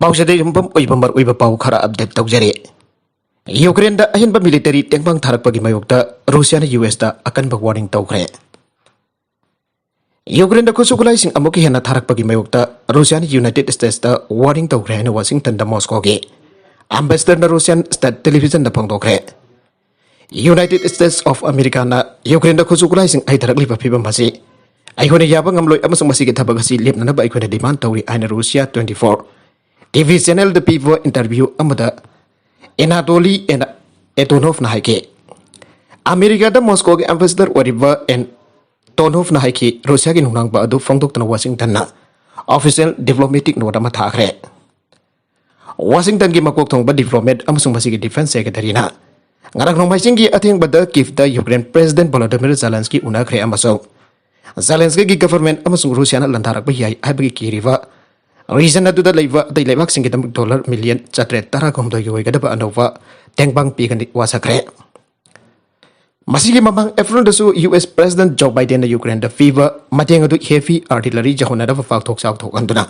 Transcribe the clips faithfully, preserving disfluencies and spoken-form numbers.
ꯄꯥꯎꯆꯦꯗ ꯌꯨꯝꯐꯝ ꯑꯣꯏꯕ ꯃꯔꯨꯑꯣꯏꯕ ꯄꯥꯎ ꯈꯔ ꯑꯞꯗꯦꯠ ꯇꯧꯖꯔꯤ꯫ ꯌꯨꯀ꯭ꯔꯦꯟꯗ ꯑꯍꯦꯟꯕ ꯃꯤꯂꯤꯇꯔꯤ ꯇꯦꯡꯕꯥꯡ ꯊꯥꯔꯛꯄꯒꯤ ꯃꯥꯌꯣꯛꯇ ꯔꯨꯁꯤꯌꯥꯅ ꯌꯨ ꯑꯦꯁꯇ ꯑꯀꯟꯕ ꯋꯥꯔꯅꯤꯡ ꯇꯧꯈ꯭ꯔꯦ꯫ ꯌꯨꯀ꯭ꯔꯦꯟꯗ ꯈꯨꯠꯁꯨ ꯈꯨꯠꯂꯥꯏꯁꯤꯡ ꯑꯃꯨꯛꯀ ꯍꯦꯟꯅ ꯊꯥꯔꯛꯄꯒꯤ ꯃꯥꯌꯣꯛꯇ ꯔꯨꯁꯤꯌꯥꯅ ꯌꯨꯅꯥꯏꯇꯦꯗ ꯁ꯭ꯇꯦꯠꯁꯇ ꯋꯥꯔꯅꯤꯡ ꯇꯧꯈ꯭ꯔꯦ ꯍꯥꯏꯅ ꯋꯥꯁꯤꯡꯇꯟꯗ ꯃꯣꯁꯀꯣꯒꯤ ꯑꯦꯝꯕꯦꯁꯦꯗꯔꯅ ꯔꯨꯁꯤꯌꯥꯟ ꯁ꯭ꯇꯦꯠ ꯇꯦꯂꯤꯚꯤꯖꯟꯗ ꯐꯣꯡꯗꯣꯛꯈ꯭ꯔꯦ꯫ ꯌꯨꯅꯥꯏꯇꯦꯗ ꯁ꯭ꯇꯦꯠꯁ ꯑꯣꯐ ꯑꯃꯦꯔꯤꯀꯥꯅ ꯌꯨꯀ꯭ꯔꯦꯟꯗ ꯈꯨꯠꯁꯨ ꯈꯨꯠꯂꯥꯏꯁꯤꯡ ꯍꯩꯊꯔꯛꯂꯤꯕ ꯐꯤꯕꯝ ꯑꯁꯤ ꯑꯩꯈꯣꯏꯅ ꯌꯥꯕ ꯉꯝꯂꯣꯏ ꯑꯃꯁꯨꯡ ꯃꯁꯤꯒꯤ ꯊꯕꯛ ꯑꯁꯤ ꯂꯦꯞꯅꯅꯕ ꯑꯩꯈꯣꯏꯅ ꯗꯤꯃꯥꯟ ꯇꯧꯔꯤ ꯍꯥꯏꯅ Russia twenty four T V ꯆꯦꯅꯦꯜꯗ ꯄꯤꯕ ꯏꯟꯇꯔꯚ꯭ꯌꯨ ꯑꯃꯗ ꯑꯦꯅꯥꯇꯣꯂꯤ ꯑꯦꯅ-, ꯑꯦꯇꯣꯅꯣꯐꯅ ꯍꯥꯏꯈꯤ꯫ ꯑꯃꯦꯔꯤꯀꯥꯗ ꯃꯣꯁꯀꯣꯒꯤ ꯑꯦꯝꯕꯦꯁꯦꯗꯔ ꯑꯣꯏꯔꯤꯕ ꯑꯦꯟ ꯇꯣꯅꯣꯐꯅ ꯍꯥꯏꯈꯤ, ꯔꯨꯁꯤꯌꯥꯒꯤ ꯅꯨꯡꯅꯥꯡꯕ ꯑꯗꯨ ꯐꯣꯡꯗꯣꯛꯇꯨꯅ ꯋꯥꯁꯤꯡꯇꯟꯅ ꯑꯣꯐꯤꯁꯤꯌꯦꯜ ꯗꯤꯄ꯭ꯂꯣꯃꯦꯇꯤꯛ ꯅꯣꯠ ꯑꯃ ꯊꯥꯈ꯭ꯔꯦ꯫ ꯋꯥꯁꯤꯡꯇꯟꯒꯤ ꯃꯀꯣꯛ ꯊꯣꯡꯕ ꯗꯤꯄ꯭ꯂꯣꯃꯦꯠ ꯑꯃꯁꯨꯡ ꯃꯁꯤꯒꯤ ꯗꯤꯐꯦꯟꯁ ꯁꯦꯀ꯭ꯔꯦꯇꯔꯤꯅ ꯉꯔꯥꯡ ꯅꯣꯡꯃꯥꯏꯖꯤꯡꯒꯤ ꯑꯊꯦꯡꯕꯗ ꯀꯤꯐꯇ ꯌꯨꯀ꯭ꯔꯦꯟ ꯄ꯭ꯔꯦꯁꯤꯗꯦꯟꯠ ꯚꯣꯂꯣꯗꯤꯃꯤꯔ ꯖꯦꯂꯦꯟꯁꯀꯤ ꯎꯅꯈ꯭ꯔꯦ ꯑꯃꯁꯨꯡ ꯖꯦꯂꯦꯟꯁꯀꯤꯒꯤ ꯒꯚꯔꯟꯃꯦꯟꯠ ꯑꯃꯁꯨꯡ ꯔꯨꯁꯤꯌꯥꯅ ꯂꯥꯟꯗꯥꯔꯛꯄ ꯌꯥꯏ ꯍꯥꯏꯕꯒꯤ ꯀꯤꯔꯤꯕ ꯔꯤꯖꯟ ꯑꯗꯨꯗ ꯂꯩꯕ ꯑꯇꯩ ꯂꯩꯕꯥꯛꯁꯤꯡꯒꯤꯗꯃꯛ ꯗꯣꯂꯔ ꯃꯤꯂꯤꯌꯟ ꯆꯥꯇ꯭ꯔꯦꯠ ꯇꯔꯥꯒ ꯍꯨꯝꯗꯣꯏꯒꯤ ꯑꯣꯏꯒꯗꯕ ꯑꯅꯧꯕ ꯇꯦꯡꯕꯥꯡ ꯄꯤꯒꯅꯤ ꯋꯥꯁꯛꯈ꯭ꯔꯦ꯫ ꯃꯁꯤꯒꯤ ꯃꯃꯥꯡ ꯑꯦꯄ꯭ꯔꯤꯜꯗꯁꯨ ꯌꯨ ꯑꯦꯁ ꯄ꯭ꯔꯦꯁꯤꯗꯦꯟꯠ ꯖꯣ ꯕꯥꯏꯗꯦꯟꯅ ꯌꯨꯀ꯭ꯔꯦꯟꯗ ꯄꯤꯕ ꯃꯇꯦꯡ ꯑꯗꯨ ꯍꯦꯚꯤ ꯑꯥꯔꯇꯤꯂꯔꯤ ꯌꯧꯍꯟꯅꯅꯕ ꯄꯥꯛꯊꯣꯛ ꯆꯥꯎꯊꯣꯛꯍꯟꯗꯨꯅ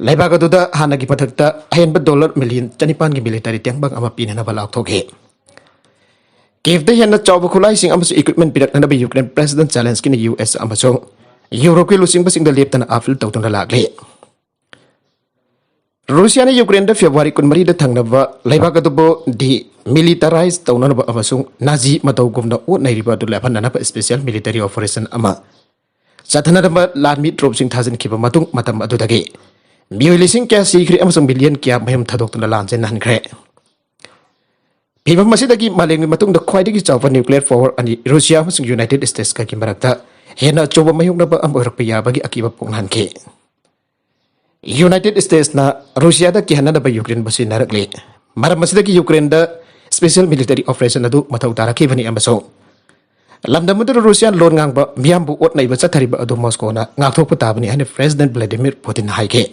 ꯂꯩꯕꯥꯛ ꯑꯗꯨꯗ ꯍꯥꯟꯅꯒꯤ ꯃꯊꯛꯇ ꯑꯍꯦꯟꯕ ꯗꯣꯂꯔ ꯃꯤꯂꯤꯌꯟ ꯆꯅꯤꯄꯥꯟꯒꯤ ꯃꯤꯂꯤꯇꯔꯤ ꯇꯦꯡꯕꯥꯡ ꯑꯃ ꯄꯤꯅꯅꯕ ꯂꯥꯎꯊꯣꯛꯈꯤ꯫ ꯀꯤꯚꯇ ꯍꯦꯟꯅ ꯆꯥꯎꯕ ꯈꯨꯠꯂꯥꯏꯁꯤꯡ ꯑꯃꯁꯨꯡ ꯏꯀ꯭ꯋꯤꯞꯃꯦꯟꯠ ꯄꯤꯔꯛꯅꯅꯕ ꯌꯨꯀ꯭ꯔꯦꯟ ꯄ꯭ꯔꯦꯁꯤꯗꯦꯟꯠ ꯖꯦꯂꯦꯟꯁꯀꯤꯅ ꯌꯨ ꯑꯦꯁ ꯑꯃꯁꯨꯡ ꯌꯨꯔꯣꯞꯀꯤ ꯂꯨꯆꯤꯡꯕꯁꯤꯡꯗ ꯂꯦꯞꯇꯅ ꯑꯥꯄꯤꯜ ꯇꯧꯗꯨꯅ ꯂꯥꯛꯂꯤ꯫ ꯔꯨꯁꯤꯌꯥꯅ ꯌꯨꯀ꯭ꯔꯦꯟꯗ ꯐꯦꯕ꯭ꯔꯨꯋꯥꯔꯤ ꯀꯨꯟꯃꯔꯤꯗ ꯊꯪꯅꯕ ꯂꯩꯕꯥꯛ ꯑꯗꯨꯕꯨ ꯗꯤꯃꯤꯂꯤꯇꯔꯥꯏꯖ ꯇꯧꯅꯅꯕ ꯑꯃꯁꯨꯡ ꯅꯥꯖꯤ ꯃꯇꯧꯒꯨꯝꯅ ꯑꯣꯠ ꯅꯩꯔꯤꯕ ꯑꯗꯨ ꯂꯦꯞꯍꯟꯅꯅꯕ ꯁ꯭ꯄꯦꯁꯤꯌꯦꯜ ꯃꯤꯂꯤꯇꯔꯤ ꯑꯣꯄꯔꯦꯁꯟ ꯑꯃ ꯆꯠꯊꯅꯅꯕ ꯂꯥꯟꯃꯤ ꯇ꯭ꯔꯨꯞꯁꯤꯡ ꯊꯥꯖꯤꯟꯈꯤꯕ ꯃꯇꯨꯡ ꯃꯇꯝ ꯑꯗꯨꯗꯒꯤ ꯃꯤꯑꯣꯏ ꯂꯤꯁꯤꯡ ꯀꯌꯥ ꯁꯤꯈ꯭ꯔꯦ ꯑꯃꯁꯨꯡ ꯃꯤꯂꯤꯌꯟ ꯀꯌꯥ ꯃꯌꯨꯝ ꯊꯥꯗꯣꯛꯇꯨꯅ ꯂꯥꯟꯖꯦ ꯅꯥꯟꯈ꯭ꯔꯦ꯫ ꯐꯤꯚꯝ ꯑꯁꯤꯗꯒꯤ ꯃꯥꯂꯦꯝꯒꯤ ꯃꯇꯨꯡꯗ ꯈ꯭ꯋꯥꯏꯗꯒꯤ ꯆꯥꯎꯕ ꯅ꯭ꯌꯨꯀ꯭ꯂꯤꯌꯔ ꯄꯥꯋꯔ ꯑꯅꯤ ꯔꯨꯁꯤꯌꯥ ꯑꯃꯁꯨꯡ ꯌꯨꯅꯥꯏꯇꯦꯗ ꯁ꯭ꯇꯦꯠꯁꯀꯒꯤ ꯃꯔꯛꯇ ꯍꯦꯟꯅ ꯑꯆꯧꯕ ꯃꯥꯌꯣꯛꯅꯕ ꯑꯃ ꯑꯣꯏꯔꯛꯄ ꯌꯥꯕꯒꯤ ꯑꯀꯤꯕ ꯄꯣꯛꯍꯟꯈꯤ꯫ ꯌꯨꯅꯥꯏꯇꯦꯗ ꯁ꯭ꯇꯦꯠꯁꯅ ꯔꯨꯁꯤꯌꯥꯗ ꯀꯤꯍꯟꯅꯅꯕ ꯌꯨꯀ꯭ꯔꯦꯟꯕꯨ ꯁꯤꯖꯤꯟꯅꯔꯛꯂꯤ꯫ ꯃꯔꯝ ꯑꯁꯤꯗꯒꯤ ꯌꯨꯀ꯭ꯔꯦꯟꯗ ꯁ꯭ꯄꯦꯁꯤꯌꯦꯜ ꯃꯤꯂꯤꯇꯔꯤ ꯑꯣꯄꯔꯦꯁꯟ ꯑꯗꯨ ꯃꯊꯧ ꯇꯥꯔꯛꯈꯤꯕꯅꯤ ꯑꯃꯁꯨꯡ ꯂꯝꯗꯝ ꯑꯗꯨꯗ ꯔꯨꯁꯤꯌꯥ ꯂꯣꯟ ꯉꯥꯡꯕ ꯃꯤꯌꯥꯝꯕꯨ ꯑꯣꯠ ꯅꯩꯕ ꯆꯠꯊꯔꯤꯕ ꯑꯗꯨ ꯃꯣꯁꯀꯣꯅ ꯉꯥꯛꯊꯣꯛꯄ ꯇꯥꯕꯅꯤ ꯍꯥꯏꯅ ꯄ꯭ꯔꯦꯁꯤꯗꯦꯟꯠ ꯚ꯭ꯂꯥꯗꯤꯃꯤꯔ ꯄꯨꯇꯤꯟꯅ ꯍꯥꯏꯈꯤ꯫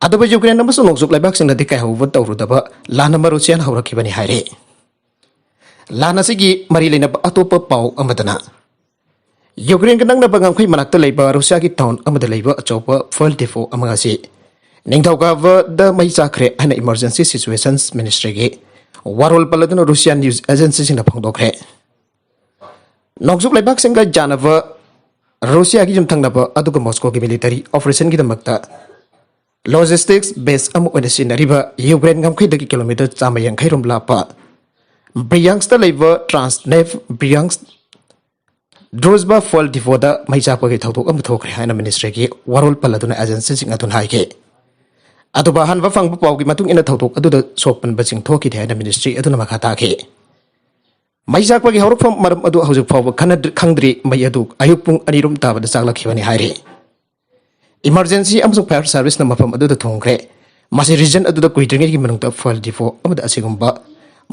ꯑꯗꯨꯕꯨ ꯌꯨꯀ꯭ꯔꯦꯟ ꯑꯃꯁꯨꯡ ꯅꯣꯡꯆꯨꯞ ꯂꯩꯕꯥꯛꯁꯤꯡꯅꯗꯤ ꯀꯥꯏꯍꯧꯕ ꯇꯧꯔꯨꯗꯕ ꯂꯥꯟ ꯑꯃ ꯔꯨꯁꯤꯌꯥꯅ ꯍꯧꯔꯛꯈꯤꯕꯅꯤ ꯍꯥꯏꯔꯤ꯫ ꯂꯥꯟ ꯑꯁꯤꯒꯤ ꯃꯔꯤ ꯂꯩꯅꯕ ꯑꯇꯣꯞꯄ ꯄꯥꯎ ꯑꯃꯗꯅ, ꯌꯨꯀ꯭ꯔꯦꯟꯒ ꯅꯛꯅꯕ ꯉꯝꯈꯩ ꯃꯅꯥꯛꯇ ꯂꯩꯕ ꯔꯨꯁꯤꯌꯥꯒꯤ ꯇꯥꯎꯟ ꯑꯃꯗ ꯂꯩꯕ ꯑꯆꯧꯕ ꯐ꯭ꯌꯨꯑꯦꯜ ꯗꯤꯄꯣ ꯑꯃ ꯑꯁꯤ ꯅꯤꯡꯊꯧꯀꯥꯕꯗ ꯃꯩ ꯆꯥꯛꯈ꯭ꯔꯦ ꯍꯥꯏꯅ ꯏꯃꯔꯖꯦꯟꯁꯤ ꯁꯤꯆꯨꯋꯦꯁꯟꯁ ꯃꯤꯅꯤꯁꯇ꯭ꯔꯤꯒꯤ ꯋꯥꯔꯣꯜ ꯄꯜꯂꯗꯨꯅ ꯔꯨꯁꯤꯌꯥ ꯅ꯭ꯌꯨꯁ ꯑꯦꯖꯦꯟꯁꯤꯁꯤꯡꯅ ꯐꯣꯡꯗꯣꯛꯈ꯭ꯔꯦ꯫ ꯅꯣꯡꯆꯨꯞ ꯂꯩꯕꯥꯛꯁꯤꯡꯒ ꯌꯥꯅꯕ ꯔꯨꯁꯤꯌꯥꯒꯤ ꯌꯨꯝꯊꯪꯅꯕ ꯑꯗꯨꯒ ꯃꯣꯁꯀꯣꯒꯤ ꯃꯤꯂꯤꯇꯔꯤ ꯑꯣꯄꯔꯦꯁꯟꯒꯤꯗꯃꯛꯇ ꯂꯣꯖꯤꯁꯇꯤꯛꯁ ꯕꯦꯁ ꯑꯃ ꯑꯣꯏꯅ ꯁꯤꯖꯤꯟꯅꯔꯤꯕ ꯌꯨꯀ꯭ꯔꯦꯟ ꯉꯝꯈꯩꯗꯒꯤ ꯀꯤꯂꯣꯃꯤꯇꯔ ꯆꯥꯝꯃ ꯌꯥꯡꯈꯩ ꯔꯣꯝ ꯂꯥꯞꯄ ꯕ꯭ꯔꯤꯌꯥꯡꯁꯇ ꯂꯩꯕ ꯇ꯭ꯔꯥꯟꯁꯅꯦꯐ ꯕ꯭ꯔꯤꯌꯥꯡꯁ ꯗ꯭ꯔꯨꯖꯕꯥ ꯐ꯭ꯌꯨꯑꯦꯜ ꯗꯤꯄꯣꯗ ꯃꯩ ꯆꯥꯛꯄꯒꯤ ꯊꯧꯗꯣꯛ ꯑꯃ ꯊꯣꯛꯈ꯭ꯔꯦ ꯍꯥꯏꯅ ꯃꯤꯅꯤꯁꯇ꯭ꯔꯤꯒꯤ ꯋꯥꯔꯣꯜ ꯄꯜꯂꯗꯨꯅ ꯑꯦꯖꯦꯟꯁꯤꯁꯤꯡ ꯑꯗꯨꯅ ꯍꯥꯏꯈꯤ꯫ ꯑꯗꯨꯕꯨ ꯑꯍꯥꯟꯕ ꯐꯪꯕ ꯄꯥꯎꯒꯤ ꯃꯇꯨꯡ ꯏꯟꯅ ꯊꯧꯗꯣꯛ ꯑꯗꯨꯗ ꯁꯣꯛꯄꯟꯕꯁꯤꯡ ꯊꯣꯛꯈꯤꯗꯦ ꯍꯥꯏꯅ ꯃꯤꯅꯤꯁꯇ꯭ꯔꯤ ꯑꯗꯨꯅ ꯃꯈꯥ ꯇꯥꯈꯤ꯫ ꯃꯩ ꯆꯥꯛꯄꯒꯤ ꯍꯧꯔꯛꯐꯝ ꯃꯔꯝ ꯑꯗꯨ ꯍꯧꯖꯤꯛ ꯐꯥꯎꯕ ꯈꯟꯅꯗ꯭ꯔꯤ-, ꯈꯪꯗ꯭ꯔꯤ꯫ ꯃꯩ ꯑꯗꯨ ꯑꯌꯨꯛ ꯄꯨꯡ ꯑꯅꯤ ꯔꯣꯝ ꯇꯥꯕꯗ ꯆꯥꯛꯂꯛꯈꯤꯕꯅꯤ ꯍꯥꯏꯔꯤ꯫ ꯏꯃꯔꯖꯦꯟꯁꯤ ꯑꯃꯁꯨꯡ ꯐꯥꯌꯔ ꯁꯥꯔꯚꯤꯁꯅ ꯃꯐꯝ ꯑꯗꯨꯗ ꯊꯨꯡꯈ꯭ꯔꯦ꯫ ꯃꯁꯤ ꯔꯤꯖꯟ ꯑꯗꯨꯗ ꯀꯨꯏꯗ꯭ꯔꯤꯉꯩꯒꯤ ꯃꯅꯨꯡꯗ ꯐ꯭ꯌꯨꯑꯦꯜ ꯗꯤꯄꯣ ꯑꯃꯗ ꯑꯁꯤꯒꯨꯝꯕ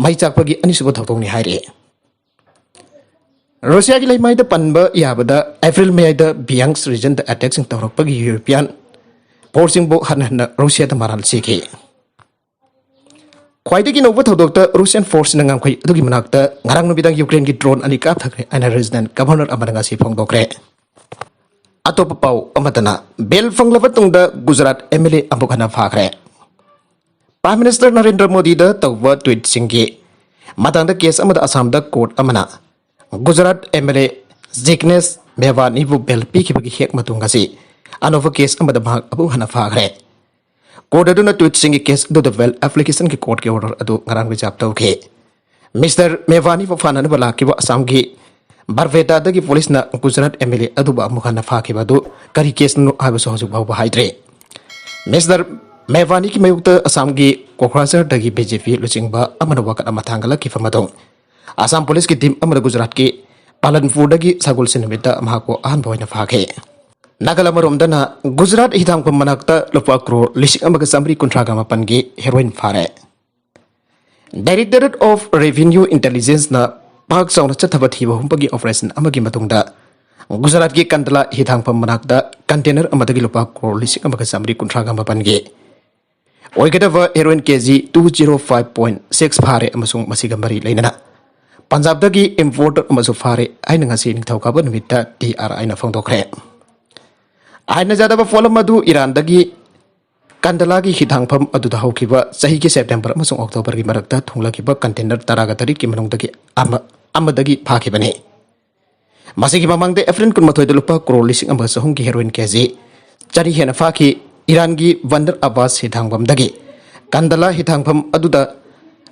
ꯃꯩ ꯆꯥꯛꯄꯒꯤ ꯑꯅꯤꯁꯨꯕ ꯊꯧꯗꯣꯛꯅꯤ ꯍꯥꯏꯔꯤ꯫ ꯔꯨꯁꯤꯌꯥꯒꯤ ꯂꯩꯃꯥꯏꯗ ꯄꯟꯕ ꯌꯥꯕꯗ ꯑꯦꯄ꯭ꯔꯤꯜ ꯃꯌꯥꯏꯗ ꯕꯤꯌꯥꯡꯁ ꯔꯤꯖꯟꯗ ꯑꯦꯇꯦꯛꯁꯤꯡ ꯇꯧꯔꯛꯄꯒꯤ ꯌꯨꯔꯣꯄꯤꯌꯥꯟ ꯐꯣꯔꯁꯁꯤꯡꯕꯨ ꯍꯟꯅ ꯍꯟꯅ ꯔꯨꯁꯤꯌꯥꯗ ꯃꯔꯥꯜ ꯁꯤꯈꯤ꯫ ꯈ꯭ꯋꯥꯏꯗꯒꯤ ꯅꯧꯕ ꯊꯧꯗꯣꯛꯇ ꯔꯨꯁꯤꯌꯥꯟ ꯐꯣꯔꯁꯁꯤꯅ ꯉꯝꯈꯩ ꯑꯗꯨꯒꯤ ꯃꯅꯥꯛꯇ ꯉꯔꯥꯡ ꯅꯨꯃꯤꯗꯥꯡ ꯌꯨꯀ꯭ꯔꯦꯟꯒꯤ ꯗ꯭ꯔꯣꯟ ꯑꯅꯤ ꯀꯥꯞꯊꯈ꯭ꯔꯦ ꯍꯥꯏꯅ ꯔꯤꯖꯅꯦꯟ ꯒꯚꯔꯅꯔ ꯑꯃꯅ ꯉꯁꯤ ꯐꯣꯡꯗꯣꯛꯈ꯭ꯔꯦ꯫ ꯑꯇꯣꯞꯄ ꯄꯥꯎ ꯑꯃꯗꯅ, ꯕꯦꯜ ꯐꯪꯂꯕ ꯇꯨꯡꯗ ꯒꯨꯖꯔꯥꯠ ꯑꯦꯝ ꯑꯦꯜ ꯑꯦ ꯑꯃꯨꯛ ꯍꯟꯅ ꯐꯥꯈ꯭ꯔꯦ꯫ ꯄ꯭ꯔꯥꯏꯝ ꯃꯤꯅꯤꯁꯇꯔ ꯅꯔꯦꯟꯗ꯭ꯔ ꯃꯣꯗꯤꯗ ꯇꯧꯕ ꯇ꯭ꯋꯤꯠꯁꯤꯡꯒꯤ ꯃꯇꯥꯡꯗ ꯀꯦꯁ ꯑꯃꯗ ꯑꯁꯥꯝꯗ ꯀꯣꯔꯠ ꯑꯃꯅ ꯒꯨꯖꯔꯥꯠ ꯑꯦꯝ ꯑꯦꯜ ꯑꯦ ꯖꯤꯒꯅꯦꯁ ꯃꯦꯋꯥꯅꯤꯕꯨ ꯕꯦꯜ ꯄꯤꯈꯤꯕꯒꯤ ꯍꯦꯛ ꯃꯇꯨꯡ ꯑꯁꯤ ꯑꯅꯧꯕ ꯀꯦꯁ ꯑꯃꯗ ꯃꯍꯥꯛ ꯑꯃꯨꯛ ꯍꯟꯅ ꯐꯥꯈ꯭ꯔꯦ꯫ ꯀꯣꯔꯠ ꯑꯗꯨꯅ ꯇ꯭ꯋꯤꯠꯁꯤꯡꯒꯤ ꯀꯦꯁ ꯑꯗꯨꯗ ꯕꯦꯜ ꯑꯦꯄ꯭ꯂꯤꯀꯦꯁꯟꯒꯤ ꯀꯣꯔꯠꯀꯤ ꯑꯣꯔꯗꯔ ꯑꯗꯨ ꯉꯔꯥꯡ ꯔꯤꯖꯥꯕ ꯇꯧꯈꯤ꯫ ꯃꯤꯁꯇꯔ ꯃꯦꯋꯥꯅꯤꯕꯨ ꯐꯥꯅꯅꯕ ꯂꯥꯛꯈꯤꯕ ꯑꯁꯥꯝꯒꯤ ꯕꯔꯄꯦꯇꯥꯗꯒꯤ ꯄꯨꯂꯤꯁꯅ ꯒꯨꯖꯔꯥꯠ ꯑꯦꯝ ꯑꯦꯜ ꯑꯦ ꯑꯗꯨꯕꯨ ꯑꯃꯨꯛ ꯍꯟꯅ ꯐꯥꯈꯤꯕ ꯑꯗꯨ ꯀꯔꯤ ꯀꯦꯁꯅꯣ ꯍꯥꯏꯕꯁꯨ ꯍꯧꯖꯤꯛ ꯐꯥꯎꯕ ꯍꯥꯏꯗ꯭ꯔꯤ꯫ ꯃꯤꯁꯇꯔ ꯃꯦꯋꯥꯅꯤꯒꯤ ꯃꯥꯌꯣꯛꯇ ꯑꯁꯥꯝꯒꯤ ꯀꯣꯀ꯭ꯔꯥꯖꯥꯔꯗꯒꯤ ꯕꯤ ꯖꯦ ꯄꯤ ꯂꯨꯆꯤꯡꯕ ꯑꯃꯅ ꯋꯥꯀꯠ ꯑꯃ ꯊꯥꯡꯒꯠꯂꯛꯈꯤꯕ ꯃꯇꯨꯡ, ꯑꯁꯥꯝ ꯄꯨꯂꯤꯁꯀꯤ ꯇꯤꯝ ꯑꯃꯅ ꯒꯨꯖꯔꯥꯠꯀꯤ ꯄꯥꯂꯟꯄꯨꯔꯗꯒꯤ ꯁꯒꯣꯜꯁꯦꯟ ꯅꯨꯃꯤꯠꯇ ꯃꯍꯥꯛꯄꯨ ꯑꯍꯥꯟꯕ ꯑꯣꯏꯅ ꯐꯥꯈꯤ꯫ ꯅꯥꯒꯜ ꯑꯃꯔꯣꯝꯗꯅ ꯒꯨꯖꯔꯥꯠ ꯍꯤꯊꯥꯡꯐꯝ ꯃꯅꯥꯛꯇ ꯂꯨꯄꯥ ꯀ꯭ꯔꯣꯔ ꯂꯤꯁꯤꯡ ꯑꯃꯒ ꯆꯥꯃꯔꯤ ꯀꯨꯟꯊ꯭ꯔꯥꯒ ꯃꯥꯄꯟꯒꯤ ꯍꯦꯔꯣꯏꯟ ꯐꯥꯔꯦ꯫ Directorate of Revenue Intelligenceꯅ ꯄꯥꯛ ꯆꯥꯎꯅ ꯆꯠꯊꯕ ꯊꯤꯕ ꯍꯨꯝꯕꯒꯤ ꯑꯣꯄꯔꯦꯁꯟ ꯑꯃꯒꯤ ꯃꯇꯨꯡꯗ ꯒꯨꯖꯔꯥꯠꯀꯤ ꯀꯟꯗꯂꯥ ꯍꯤꯊꯥꯡꯐꯝ ꯃꯅꯥꯛꯇ ꯀꯟꯇꯦꯅꯔ ꯑꯃꯗꯒꯤ ꯂꯨꯄꯥ ꯀ꯭ꯔꯣꯔ ꯂꯤꯁꯤꯡ ꯑꯃꯒ ꯆꯥꯃꯔꯤ ꯀꯨꯟꯊ꯭ꯔꯥꯒ ꯃꯥꯄꯟꯒꯤ ꯑꯣꯏꯒꯗꯕ ꯍꯦꯔꯣꯏꯟ ꯀꯦ G two zero five point six ꯐꯥꯔꯦ ꯑꯃꯁꯨꯡ ꯃꯁꯤꯒ ꯃꯔꯤ ꯂꯩꯅꯅ ꯄꯟꯖꯥꯕꯇꯒꯤ ꯏꯝꯄꯣꯔꯇꯔ ꯑꯃꯁꯨ ꯐꯥꯔꯦ ꯍꯥꯏꯅ ꯉꯁꯤ ꯅꯤꯡꯊꯧꯀꯥꯕ ꯅꯨꯃꯤꯠꯇ ꯇꯤ ꯑꯥꯔ ꯑꯥꯏꯅ ꯐꯣꯡꯗꯣꯛꯈ꯭ꯔꯦ꯫ ꯍꯥꯏꯅꯖꯗꯕ ꯄꯣꯠꯂꯝ ꯑꯗꯨ ꯏꯔꯥꯟꯗꯒꯤ ꯀꯟꯗꯂꯥꯒꯤ ꯍꯤꯊꯥꯡꯐꯝ ꯑꯗꯨꯗ ꯍꯧꯈꯤꯕ ꯆꯍꯤꯒꯤ ꯁꯦꯞꯇꯦꯝꯕꯔ ꯑꯃꯁꯨꯡ ꯑꯣꯛꯇꯣꯕꯔꯒꯤ ꯃꯔꯛꯇ ꯊꯨꯡꯂꯈꯤꯕ ꯀꯟꯇꯦꯅꯔ ꯇꯔꯥꯒ ꯇꯔꯦꯠꯀꯤ ꯃꯅꯨꯡꯗꯒꯤ ꯑꯃ, ꯑꯃꯗꯒꯤ ꯐꯥꯈꯤꯕꯅꯤ꯫ ꯃꯁꯤꯒꯤ ꯃꯃꯥꯡꯗ ꯑꯦꯄ꯭ꯔꯤꯜ ꯀꯨꯟꯃꯥꯊꯣꯏꯗ ꯂꯨꯄꯥ ꯀ꯭ꯔꯣꯔ ꯂꯤꯁꯤꯡ ꯑꯃꯒ ꯆꯍꯨꯝꯒꯤ ꯍꯦꯔꯣꯏꯟ ꯀꯦ ꯖꯤ ꯆꯅꯤ ꯍꯦꯟꯅ ꯐꯥꯈꯤ꯫ ꯏꯔꯥꯟꯒꯤ ꯕꯟꯗꯔ ꯑꯕꯥꯁ ꯍꯤꯊꯥꯡꯐꯝꯗꯒꯤ ꯀꯟꯗꯂꯥ ꯍꯤꯊꯥꯡꯐꯝ ꯑꯗꯨꯗ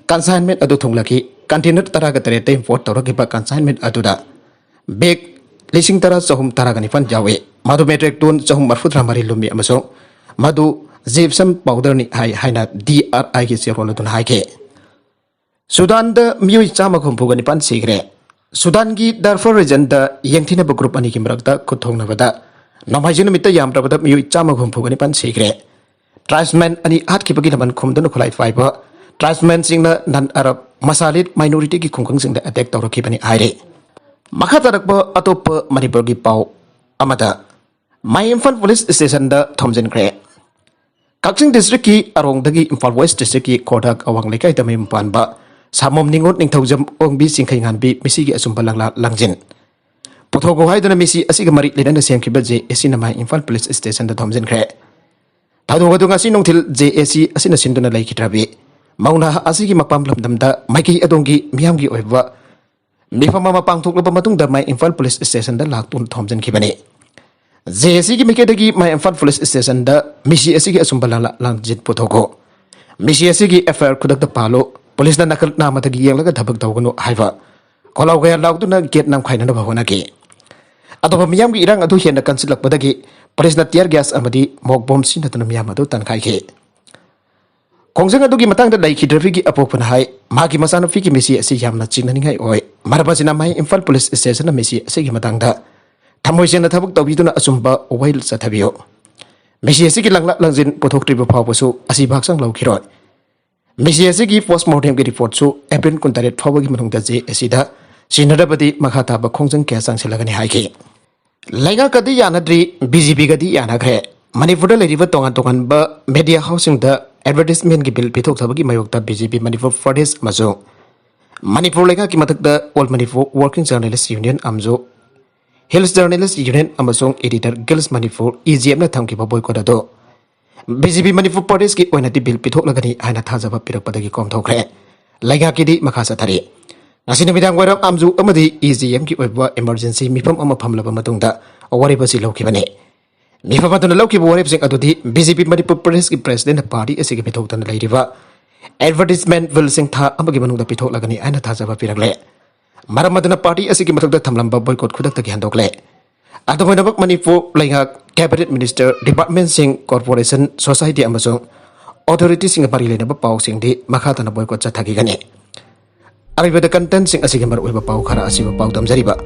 ꯀꯟꯁꯥꯏꯟꯃꯦꯟ ꯑꯗꯨ ꯊꯨꯡꯂꯈꯤ꯫ ꯀꯟꯇꯦꯅꯔ ꯇꯔꯥꯒ ꯇꯔꯦꯠꯇ ꯏꯝꯄꯣꯔꯠ ꯇꯧꯔꯛꯈꯤꯕ ꯀꯟꯁꯥꯏꯟꯃꯦꯟ ꯑꯗꯨꯗ ꯕꯦꯒ ꯂꯤꯁꯤꯡ ꯇꯔꯥ ꯆꯍꯨꯝ ꯇꯔꯥꯒ ꯅꯤꯄꯥꯟ ꯌꯥꯎꯏ꯫ ꯃꯗꯨ ꯃꯦꯇ꯭ꯔꯤꯛ ꯇꯣꯟ ꯆꯍꯨꯝ ꯃꯔꯤꯐꯨꯇꯔꯥ ꯃꯔꯤ ꯂꯨꯝꯃꯤ ꯑꯃꯁꯨꯡ ꯃꯗꯨ ꯖꯤꯞꯁꯝ ꯄꯥꯎꯗꯔꯅꯤ ꯍꯥꯏ ꯍꯥꯏꯅ ꯗꯤ ꯑꯥꯔ ꯑꯥꯏꯒꯤ ꯆꯦꯔꯣꯜ ꯑꯗꯨꯅ ꯍꯥꯏꯈꯤ꯫ ꯁꯨꯗꯥꯟꯗ ꯃꯤꯑꯣꯏ ꯆꯥꯝꯃꯒ ꯍꯨꯝꯐꯨꯒ ꯅꯤꯄꯥꯟ ꯁꯤꯈ꯭ꯔꯦ꯫ ꯁꯨꯗꯥꯟꯒꯤ ꯗꯥꯔꯐꯔ ꯔꯤꯖꯟꯗ ꯌꯦꯡꯊꯤꯅꯕ ꯒ꯭ꯔꯨꯞ ꯑꯅꯤꯒꯤ ꯃꯔꯛꯇ ꯈꯨꯠ ꯊꯣꯛꯅꯕꯗ ꯅꯣꯡꯃꯥꯏꯖꯤꯡ ꯅꯨꯃꯤꯠꯇ ꯌꯥꯝꯗ꯭ꯔꯕꯗ ꯃꯤꯑꯣꯏ ꯆꯥꯝꯃꯒ ꯍꯨꯝꯐꯨꯒ ꯅꯤꯄꯥꯟ ꯁꯤꯈ꯭ꯔꯦ꯫ ꯇ꯭ꯔꯥꯏꯕꯁꯃꯦꯟ ꯑꯅꯤ ꯍꯥꯠꯈꯤꯕꯒꯤ ꯂꯃꯟ ꯈꯨꯝꯗꯨꯅ ꯈꯨꯠꯂꯥꯏ ꯄꯥꯏꯕ ꯇ꯭ꯔꯥꯏꯕꯁꯃꯦꯟꯁꯤꯡꯅ ꯅꯟ ꯑꯔꯕ ꯃꯁꯥꯂꯤꯠ ꯃꯥꯏꯅꯣꯔꯤꯇꯤꯒꯤ ꯈꯨꯡꯒꯪꯁꯤꯡꯗ ꯑꯦꯇꯦꯛ ꯇꯧꯔꯛꯈꯤꯕꯅꯤ ꯍꯥꯏꯔꯤ꯫ ꯃꯈꯥ ꯇꯥꯔꯛꯄ ꯑꯇꯣꯞꯄ ꯃꯅꯤꯄꯨꯔꯒꯤ ꯄꯥꯎ ꯑꯃꯗ, ꯃꯥꯏ ꯏꯝꯐꯥꯜ ꯄꯨꯂꯤꯁ ꯁ꯭ꯇꯦꯁꯟꯗ ꯊꯣꯝꯖꯤꯟꯈ꯭ꯔꯦ꯫ ꯀꯛꯆꯤꯡ ꯗꯤꯁꯇ꯭ꯔꯤꯛꯀꯤ ꯑꯔꯣꯡꯗꯒꯤ ꯏꯝꯐꯥꯜ ꯋꯦꯁ ꯗꯤꯁꯇ꯭ꯔꯤꯛꯀꯤ ꯈꯣꯔꯗꯥꯛ ꯑꯋꯥꯡ ꯂꯩꯀꯥꯏꯗ ꯃꯌꯨꯝ ꯄꯥꯟꯕ ꯁꯥꯃꯣꯝ ꯅꯤꯉꯣꯜ ꯅꯤꯡꯊꯧꯖꯝ ꯑꯣꯡꯕꯤ ꯆꯤꯡꯈꯩꯉꯥꯟꯕꯤ ꯃꯤꯁꯤꯒꯤ ꯑꯆꯨꯝꯕ ꯂꯥꯡꯂꯥ ꯂꯥꯡꯖꯤꯟ ꯄꯨꯊꯣꯛꯈꯣ ꯍꯥꯏꯗꯨꯅ ꯃꯤꯁꯤ ꯑꯁꯤꯒ ꯃꯔꯤ ꯂꯩꯅꯅ ꯁꯦꯝꯈꯤꯕ ꯖꯦ ꯑꯦ ꯁꯤꯅ ꯃꯥꯏ ꯏꯝꯐꯥꯜ ꯄꯨꯂꯤꯁ ꯁ꯭ꯇꯦꯁꯟꯗ ꯊꯣꯝꯖꯤꯟꯈ꯭ꯔꯦ꯫ ꯊꯧꯗꯣꯛ ꯑꯗꯨ ꯉꯁꯤ ꯅꯨꯡꯊꯤꯜ ꯖꯦ ꯑꯦ ꯁꯤ ꯑꯁꯤꯅ ꯁꯤꯟꯗꯨꯅ ꯂꯩꯈꯤꯗ꯭ꯔꯕꯤ ꯃꯧ ꯅꯍꯥ ꯑꯁꯤꯒꯤ ꯃꯄꯥꯝ ꯂꯝꯗꯝꯗ ꯃꯥꯏꯀꯩ ꯑꯗꯣꯝꯒꯤ ꯃꯤꯌꯥꯝꯒꯤ ꯑꯣꯏꯕ ꯃꯤꯐꯝ ꯑꯃ ꯄꯥꯡꯊꯣꯛꯂꯕ ꯃꯇꯨꯡꯗ ꯃꯥꯏ ꯏꯝꯐꯥꯜ ꯄꯨꯂꯤꯁ ꯁ꯭ꯇꯦꯁꯟꯗ ꯂꯥꯛꯇꯨꯅ ꯊꯣꯝꯖꯤꯟꯈꯤꯕꯅꯤ꯫ ꯖꯦ ꯑꯦ ꯁꯤꯒꯤ ꯃꯥꯏꯀꯩꯗꯒꯤ ꯃꯥꯏ ꯏꯝꯐꯥꯜ ꯄꯨꯂꯤꯁ ꯁ꯭ꯇꯦꯁꯟꯗ ꯃꯤꯁꯤ ꯑꯁꯤꯒꯤ ꯑꯆꯨꯝꯕ ꯂꯥ-, ꯂꯥ-, ꯂꯥꯡꯖꯤꯟ ꯄꯨꯊꯣꯛꯈꯣ, ꯃꯤꯁꯤ ꯑꯁꯤꯒꯤ ꯑꯦꯐ ꯑꯥꯏ ꯑꯥꯔ ꯈꯨꯗꯛꯇ ꯄꯥꯜꯂꯨ, ꯄꯨꯂꯤꯁꯅ ꯅꯥꯀꯜ ꯅꯥꯝꯃꯗꯒꯤ ꯌꯦꯡꯂꯒ ꯊꯕꯛ ꯇꯧꯒꯅꯨ ꯍꯥꯏꯕ ꯈꯣꯜꯂꯥꯎ ꯀꯌꯥ ꯂꯥꯎꯗꯨꯅ ꯒꯦꯠ ꯅꯝꯈꯥꯏꯅꯅꯕ ꯍꯣꯠꯅꯈꯤ꯫ ꯑꯇꯣꯞꯄ ꯃꯤꯌꯥꯝꯒꯤ ꯏꯔꯥꯡ ꯑꯗꯨ ꯍꯦꯟꯅ ꯀꯟꯁꯤꯜꯂꯛꯄꯗꯒꯤ ꯄꯨꯂꯤꯁꯅ ꯇꯤꯌꯔ ꯒ꯭ꯌꯥꯁ ꯑꯃꯗꯤ ꯃꯣꯛ ꯕꯣꯝ ꯁꯤꯖꯤꯟꯅꯗꯨꯅ ꯃꯤꯌꯥꯝ ꯑꯗꯨ ꯇꯥꯟꯈꯥꯏꯈꯤ꯫ ꯈꯣꯡꯖꯪ ꯑꯗꯨꯒꯤ ꯃꯇꯥꯡꯗ ꯂꯩꯈꯤꯗ꯭ꯔꯕꯤꯒꯤ ꯑꯄꯣꯛꯄꯅ ꯍꯥꯏ, ꯃꯍꯥꯛꯀꯤ ꯃꯆꯥꯅꯨꯄꯤꯒꯤ ꯃꯤꯁꯤ ꯑꯁꯤ ꯌꯥꯝꯅ ꯆꯤꯡꯅꯅꯤꯡꯉꯥꯏ ꯑꯣꯏ꯫ ꯃꯔꯝ ꯑꯁꯤꯅ ꯃꯍꯩ ꯏꯝꯐꯥꯜ ꯄꯨꯂꯤꯁ ꯁ꯭ꯇꯦꯁꯟꯅ ꯃꯤꯁꯤ ꯑꯁꯤꯒꯤ ꯃꯇꯥꯡꯗ ꯊꯃꯣꯏ ꯁꯦꯡꯅ ꯊꯕꯛ ꯇꯧꯕꯤꯗꯨꯅ ꯑꯆꯨꯝꯕ ꯋꯥꯌꯦꯜ ꯆꯠꯊꯕꯤꯌꯨ꯫ ꯃꯤꯁꯤ ꯑꯁꯤꯒꯤ ꯂꯥꯡꯂꯥ ꯂꯥꯡꯖꯤꯟ ꯄꯨꯊꯣꯛꯇ꯭ꯔꯤꯕ ꯐꯥꯎꯕꯁꯨ ꯑꯁꯤꯕ ꯍꯛꯆꯥꯡ ꯂꯧꯈꯤꯔꯣꯏ꯫ ꯃꯤꯁꯤ ꯑꯁꯤꯒꯤ ꯄꯣꯁꯃꯣꯔꯇꯦꯝꯒꯤ ꯔꯤꯄꯣꯔꯠꯁꯨ ꯑꯦꯄ꯭ꯔꯤꯜ ꯀꯨꯟꯇꯔꯦꯠ ꯐꯥꯎꯕꯒꯤ ꯃꯅꯨꯡꯗ ꯖꯦ ꯑꯦ ꯁꯤꯗ ꯁꯤꯟꯅꯔꯕꯗꯤ ꯃꯈꯥ ꯇꯥꯕ ꯈꯣꯡꯖꯪ ꯀꯌꯥ ꯆꯪꯁꯤꯜꯂꯒꯅꯤ ꯍꯥꯏꯈꯤ꯫ ꯂꯩꯉꯥꯛꯀꯗꯤ ꯌꯥꯅꯗ꯭ꯔꯤ, ꯕꯤ ꯖꯦ ꯄꯤꯒꯗꯤ ꯌꯥꯅꯈ꯭ꯔꯦ꯫ ꯃꯅꯤꯄꯨꯔꯗ ꯂꯩꯔꯤꯕ ꯇꯣꯉꯥꯟ ꯇꯣꯉꯥꯟꯕ ꯃꯦꯗꯤꯌꯥ ꯍꯥꯎꯁꯁꯤꯡꯗ ꯑꯦꯗꯚꯔꯇꯤꯁꯃꯦꯟꯒꯤ ꯕꯤꯜ ꯄꯤꯊꯣꯛꯊꯕꯒꯤ ꯃꯥꯌꯣꯛꯇ ꯕꯤ ꯖꯦ ꯄꯤ ꯃꯅꯤꯄꯨꯔ ꯐꯔꯁ꯭ꯠ ꯑꯃꯁꯨꯡ ꯃꯅꯤꯄꯨꯔ ꯂꯩꯉꯥꯛꯀꯤ ꯃꯊꯛꯇ All Manipur Working Journalist Union ꯑꯃꯁꯨꯡ Hills Journalist Union ꯑꯃꯁꯨꯡ Editor Guild Manipur, E G M ꯅ ꯊꯝꯈꯤꯕ ꯕꯣꯏꯀꯣꯠ ꯑꯗꯨ B J P ꯃꯅꯤꯄꯨꯔ ꯄ꯭ꯔꯗꯦꯁꯀꯤ ꯑꯣꯏꯅꯗꯤ ꯕꯤꯜ ꯄꯤꯊꯣꯛꯂꯒꯅꯤ ꯍꯥꯏꯅ ꯊꯥꯖꯕ ꯄꯤꯔꯛꯄꯗꯒꯤ ꯀꯣꯝꯊꯣꯛꯈ꯭ꯔꯦ꯫ ꯂꯩꯉꯥꯛꯀꯤꯗꯤ ꯃꯈꯥ ꯆꯠꯊꯔꯤ꯫ ꯉꯁꯤ ꯅꯨꯃꯤꯗꯥꯡ ꯋꯥꯏꯔꯝ ꯑꯥꯝꯖꯨ ꯑꯃꯗꯤ E G M ꯀꯤ ꯑꯣꯏꯕ emergency ꯃꯤꯐꯝ ꯑꯃ ꯐꯝꯂꯕ ꯃꯇꯨꯡꯗ ꯋꯥꯔꯦꯞ ꯑꯁꯤ ꯂꯧꯈꯤꯕꯅꯤ꯫ ꯃꯤꯐꯝ ꯑꯗꯨꯅ ꯂꯧꯈꯤꯕ ꯋꯥꯔꯦꯞꯁꯤꯡ ꯑꯗꯨꯗꯤ B J P ꯃꯅꯤꯄꯨꯔ ꯄ꯭ꯔꯗꯦꯁꯀꯤ president ꯅ party ꯑꯁꯤꯒꯤ ꯄꯤꯊꯣꯛꯇꯅ ꯂꯩꯔꯤꯕ advertisement bill ꯁꯤꯡ ꯊꯥ ꯑꯃꯒꯤ ꯃꯅꯨꯡꯗ ꯄꯤꯊꯣꯛꯂꯒꯅꯤ ꯍꯥꯏꯅ ꯊꯥꯖꯕ ꯄꯤꯔꯛꯂꯦ꯫ ꯃꯔꯝ ꯑꯗꯨꯅ party ꯑꯁꯤꯒꯤ ꯃꯊꯛꯇ ꯊꯝꯂꯝꯕ ꯕꯣꯏꯀꯣꯠ ꯈꯨꯗꯛꯇꯒꯤ ꯍꯟꯗꯣꯛꯂꯦ꯫ ꯑꯗꯨꯝ ꯑꯣꯏꯅꯃꯛ, ꯃꯅꯤꯄꯨꯔ ꯂꯩꯉꯥꯛ, cabinet minister, department ꯁꯤꯡ, corporation, society ꯑꯃꯁꯨꯡ authority ꯁꯤꯡꯒ ꯃꯔꯤ ꯂꯩꯅꯕ ꯄꯥꯎꯁꯤꯡꯗꯤ ꯃꯈꯥ ꯇꯥꯅ ꯕꯣꯏꯀꯣꯠ ꯆꯠꯊꯈꯤꯒꯅꯤ꯫ ꯑꯔꯣꯏꯕꯗ, content ꯁꯤꯡ ꯑꯁꯤꯒꯤ ꯃꯔꯨꯑꯣꯏꯕ ꯄꯥꯎ ꯈꯔ ꯑꯁꯤꯕꯨ ꯄꯥꯎꯗꯝꯖꯔꯤꯕ꯫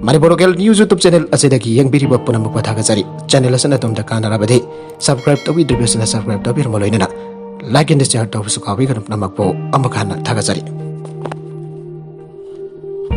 Manipur Local News YouTube channel ꯑꯁꯤꯗꯒꯤ ꯌꯦꯡꯕꯤꯔꯤꯕ ꯄꯨꯝꯅꯃꯛꯄꯨ ꯊꯥꯒꯠꯆꯔꯤ꯫ Channel ꯑꯁꯤꯅ ꯑꯗꯣꯝꯗ ꯀꯥꯟꯅꯔꯕꯗꯤ subscribe ꯇꯧꯕꯤꯗ꯭ꯔꯤꯕꯁꯤꯅ subscribe ꯇꯧꯕꯤꯔꯝꯕ ꯂꯣꯏꯅꯅ like and share ꯇꯧꯕꯁꯨ ꯀꯥꯎꯕꯤꯒꯅꯨ꯫ ꯄꯨꯝꯅꯃꯛꯄꯨ ꯑꯃꯨꯛ ꯍꯟꯅ ꯊꯥꯒꯠꯆꯔꯤ꯫